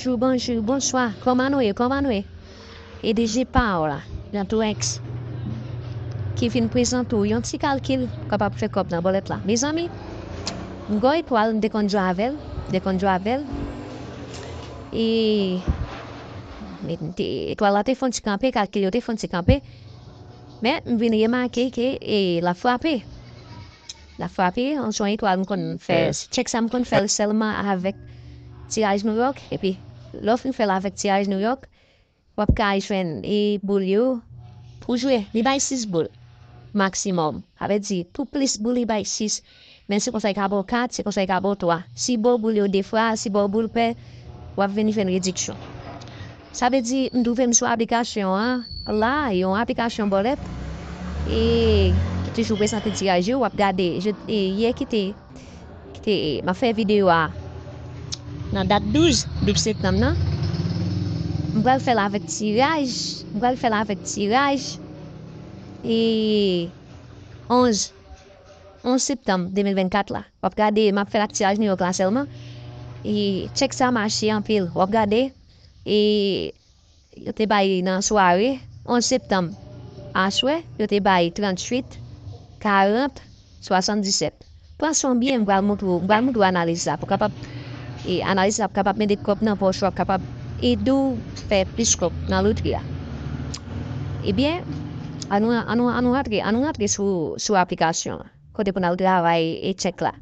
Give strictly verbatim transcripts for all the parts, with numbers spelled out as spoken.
Bonjou, bonjou, bonswa. Kòman nou ye? Kòman nou ye? E D J pa w la, nan tou ex, ki vin prezante w yon ti kalkil pou kapab fè kòb nan bòlèt la. Mezanmi, m gen yon etwal, m te konn jwe avè l, m te konn jwe avè l. E, men, m te, etwal la te fè yon ti kanpe, kalkil yo te fè yon ti kanpe. Men, m vin remake ke, e, l ap frape. L ap frape, se yon etwal m konn fè. Tchèk sa m konn fè l sèlman avèk tiraj New York. Epi, lè w fin fè l avèk tiraj New York, w ap ka jwenn e boul yo pou jwe. Li bay sis boul maksimòm. Sa vle di, pou plis boul, li bay sis. Men se konsa, li ka ba w kat, se konsa, li ka ba w twa. Si ba w boul yo de fwa, si ba w boul pè, w ap vin jwenn rediksyon. Sa vle di, m twouve m sou aplikasyon an la, yon aplikasyon bòlèt, e ki toujou prezante tiraj yo, w ap gade, je, e, yè ki te, ki te, m ap fè videyo a nan dat douz, douz septanm nan. M pral fè l avèk tiraj, m pral fè l avèk tiraj, e, onz, onz septanm de mil vennkat la. W ap gade, m ap fè l ak tiraj New York la sèlman. E tchèk sa mache anpil. W ap gade, e yo te bay nan sware, onz septanm, aswè, yo te bay tranntuit, karant, swasanndisèt. Pran swen w byen, m pral montre w, m pral montre w analiz la pou kapab, e analiz la pou kapab mete kòb nan pòch ou, ap kapab ede w fè plis kòb nan lotri a. Ebyen, ann nou, ann nou, ann nou rantre, ann nou rantre sou, sou aplikasyon an. Kote pou n al travay e tchèk la.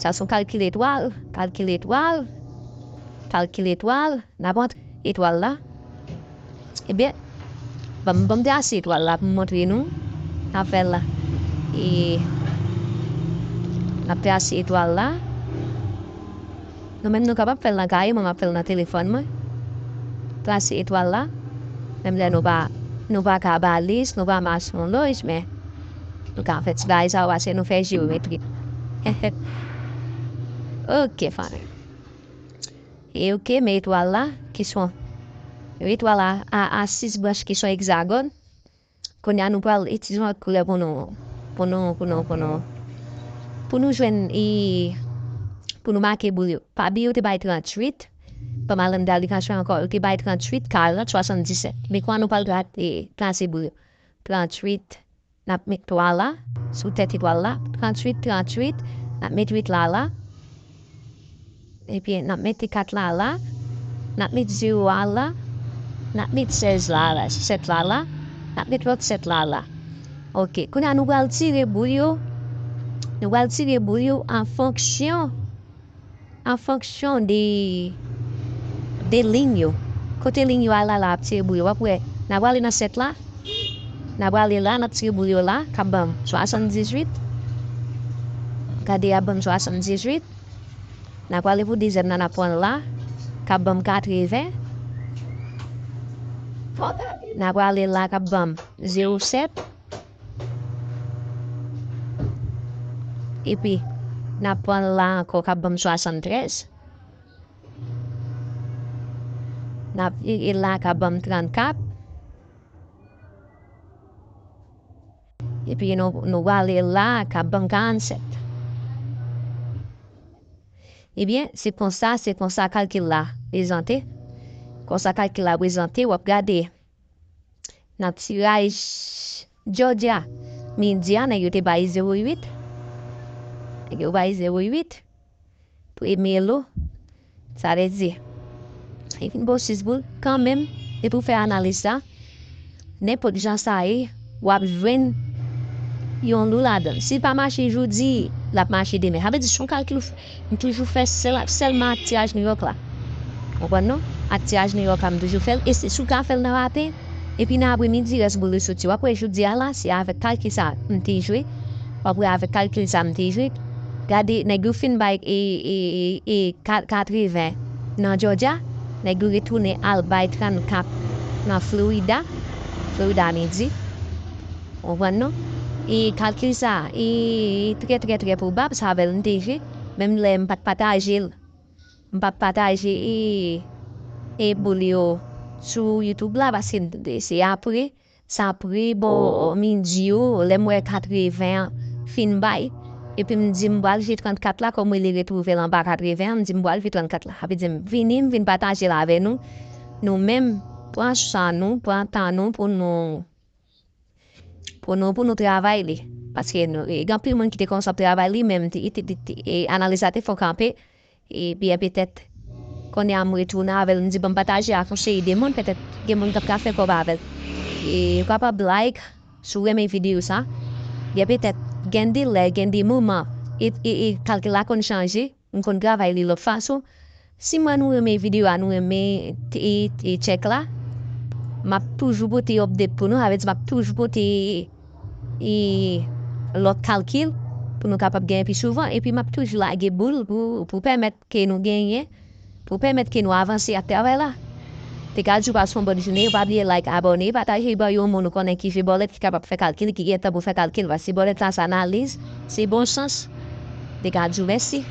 Sa se yon kalkil etwal, kalkil etwal, kalkil etwal, n ap antre etwal la. Ebyen, ban m, ban m trase etwal la pou m montre nou. N ap fè l la. E n ap trase etwal la. Nou menm nou kapab fè l nan kaye, mwen m ap fè l nan telefòn mwen. Trase etwal la. Menm lè nou pa, nou pa ka balis, nou pa mache yon lòj, men nou ka fè ti bagay sa yo paske nou fè jewometri. Ok, fanmi. E ok, men etwal la, ki son, yon etwal a, a, a sis branch ki son egzagòn. Kounye a, nou pral itilize yon lòt koulè pou nou, pou nou, pou nou, pou nou, pou nou jwenn, e, pou nou make boul yo. Pa bliye, yo te bay tranntuit. Ban m al anndan aplikasyon ankò. Yo te bay tranntuit, karant, swasanndisèt. Men kounye a, nou pral tra-, e, trase boul yo. Tranntuit, n ap met twa la, sou tèt etwal la. Tranntuit, tranntuit, n ap met uit la la. Epi, n ap mete kat la la. N ap met zewo a la. N ap met sèz la la, sèt la la. N ap met lòt sèt la la. Ok, kounye a nou pral tire boul yo. Nou pral tire boul yo an fonksyon, an fonksyon de, de liy yo. Kote liy yo al la, la ap tire boul yo. W ap wè, n a prale nan sèt la. N a prale la, n ap tire boul yo la, k ap ban m swasanndizwit. Gade, y ap ban m swasanndizwit. N a prale pou dezyèm nan, n a pran la, k ap ban m katreven. N a prale la, k ap ban m zewo sèt. Epi, n a pran la ankò, k ap ban m swasanntrèz. N ap vire la, k ap ban m trannkat. Epi nou, nou prale la, k ap ban m karannsèt. Ebyen, se konsa, se konsa kalkil la prezante. Konsa kalkil la prezante, w ap gade nan tiraj jodi a, midi a, nèg yo te bay zewo uit. Nèg yo bay zewo uit. Premye lo, sa vle di, li vin ba w sis boul, kanmenm, depi w fè analiz sa, nenpòt jan sa ye, w ap jwenn yon lo ladan l. Si l pa mache jodi, l ap mache demen. Sa vle di, se yon kalkil m toujou fè sèl, sèlman ak tiraj New York la. Konprann non? Ak tiraj New York la, m toujou fè l. E si, si w ka fè l nan maten, epi nan apremidi, rès boul yo soti. W ap wè jodi a la, se avèk kalkil sa m te jwe. W ap wè avèk kalkil sa m te jwe. Gade, nèg yo fin bay e, e, e, e ka-, katreven nan Georgia. Nèg yo retounen al bay trannkat nan Florida. Florida midi. Konprann non? E kalkil sa, e, e trè, trè, trè pwobab, sa avè l m te jwe. Menm lè m pa t pataje l. M pa t pataje e, e boul yo sou YouTube la, paske se apre, se apre bò midi yo, lè m wè katreven an fin bay, epi m di m pral jwe trannkat la, kòm li retwouve l anba katreven an, m di m pral jwe trannkat la. Sa vle di m vini, m vin pataje l avè nou. Nou menm, pran chan nou, pran tan nou pou nou pou nou, pou nou travay li. Paske nou, e, gen anpil moun ki te konsa ap travay li, men m te, te, te, te, e, analiz la te fè w kanpe, e byen petèt, kounye a m retounen avè l, m di, "Ban m pataje ak yon seri de moun, petèt gen moun k ap ka fè kòb avè l." E ou kapab like, si w renmen videyo sa. Byen petèt, gen de lè, gen de moman, e, e, e kalkil la konn chanje, m konn travay li lòt fason. Si m wè nou renmen videyo a, nou renmen t-, e, e tchèk la, m ap toujou pote update pou nou, sa vle di m ap toujou pote, e, lòt kalkil pou nou kapab genyen pi souvan, epi m ap toujou lage boul pou, pou pèmèt ke nou genyen, pou pèmèt ke nou avanse ak travay la. Te ka di w pase yon bòn jounen, pa bliye like, abòne, pataje ba yon moun ou konnen ki se bòlèt ki kapab fè kalkil, ki gen tan pou fè kalkil, paske bòlèt la se analiz, se bon sans. Te ka di w mèsi.